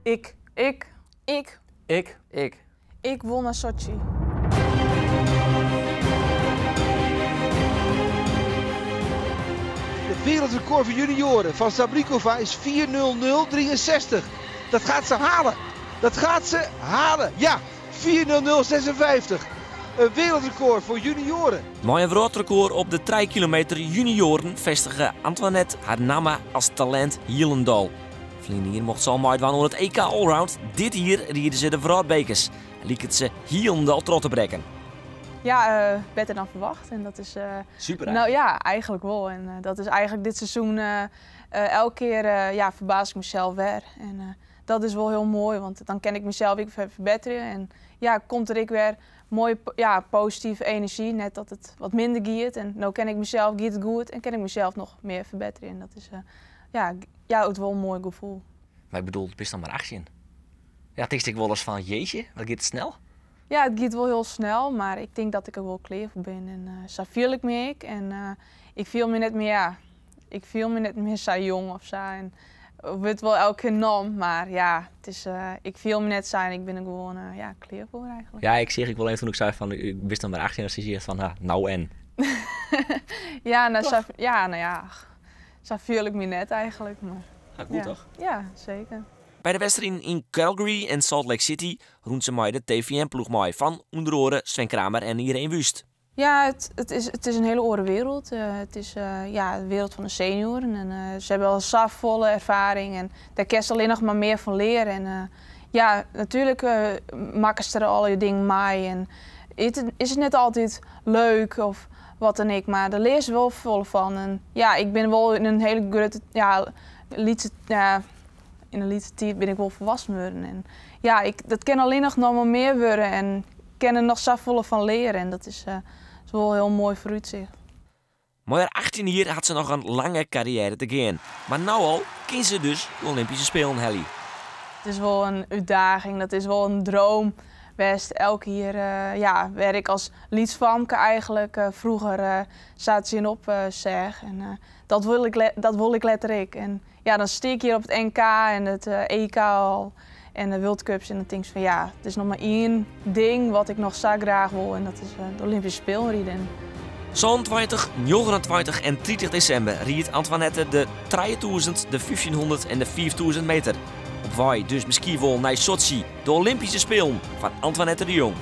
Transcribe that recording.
Ik. Ik. Ik. Ik. Ik. Ik wol nei Sotsji. Het wereldrecord voor junioren van Sablikova is 4.00.63. Dat gaat ze halen. Dat gaat ze halen. Ja, 4.00.56. Een wereldrecord voor junioren. Mei in wrâldrekôr op de trije kilometer junioren festige Antoinette har namme as talint hielendal. Ferline jier mocht se al meidwaan oan it EK Allround, dit jier ride se de wrâldbekers en liket se hielendal troch te brekken. Ja, better dan verwacht. En dat is, Super nou eigenlijk. ja, eigenlijk wol. En dat is eigenlijk dit seizoen elke kear ja, ferbaas ik mysels wer. En dat is wol hiel moai, want dan kin ik mysels ek wer ferbetterje. En ja, komt der ek wer moaie ja, positive enerzjy, net dat it wat minder giet. En no kin ik mysels, giet it goed en kin ik mysels noch mear ferbetterje. En dat is ja, ja, it wol in moai gefoel. Mar ik bedoel, bist noch mar 18. Ja, tinkst ek wolris fan, jeetje, wat giet it snel? Ja, it giet wol hiel snel, mar ik tink dat ik der wol klear foar bin. En sa fiel ik my ek. En ik fiel my net mear, ja, ik fiel my net mear sa jong of sa. En wurdt wol elke kear nomd, mar ja, it is, ik fiel my net sa en ik bin der gewoan ja, klear foar eigentlik. Ja, ik seach ek wol even toen ik sei fan, bist noch mar 18, dan sis je echt fan, ha, nou en. Ja, nou, sa, ja, nou ja, sa fiel ik my net eigentlik. Mar, Ja, goed ja. toch? Ja, seker. By de wedstriden yn Calgary en Salt Lake City rûn se mei de TVM-ploech mei fan ûnder oare Sven Kramer en Ireen Wüst. Ja, het is in hiele oare wereld. Het is ja, de wereld fan de senioaren en se hawwe al safolle erfaring en dêr kinst allinnich mar mear fan leare. En ja, natuerlik makkest der allegear dingen mei en it is it net altyd leuk of wat dan ek, mar dêr learst wol folle fan. En ja, ik bin wol yn in hiele grutte, ja, lytse, ja, yn in lytse tiid bin ik wol folwoeksen wurden. En ja, ik, dat kin allinnich noch wol mear wurde en kin der noch safolle fan leare en dat is wol in hiel moai foarútsicht. Mei har 18 jier hat se noch in lange karriêre te gean. Mar no al kin se dus de Olympyske Spelen helje. It is wol in útdaging, dat is wol in dream west. Elk jier ja, wêr't ik as lyts famke eigentlik froeger sa tsjinop seach. En dat wol ik letter ek. En ja, dan stean ik hjir op it NK en it EK al en de World Cups en dan tinkst fan ja, it is noch mar ien ding wat ik noch sa graach wol en dat is de Olympyske Spelen riden. 27, 29 en 30 desimber riidt Antoinette de 3000, de 1500 en de 5000 meter. Op wei dus miskien wol nei Sotsji, de Olympyske Spelen fan Antoinette de Jong.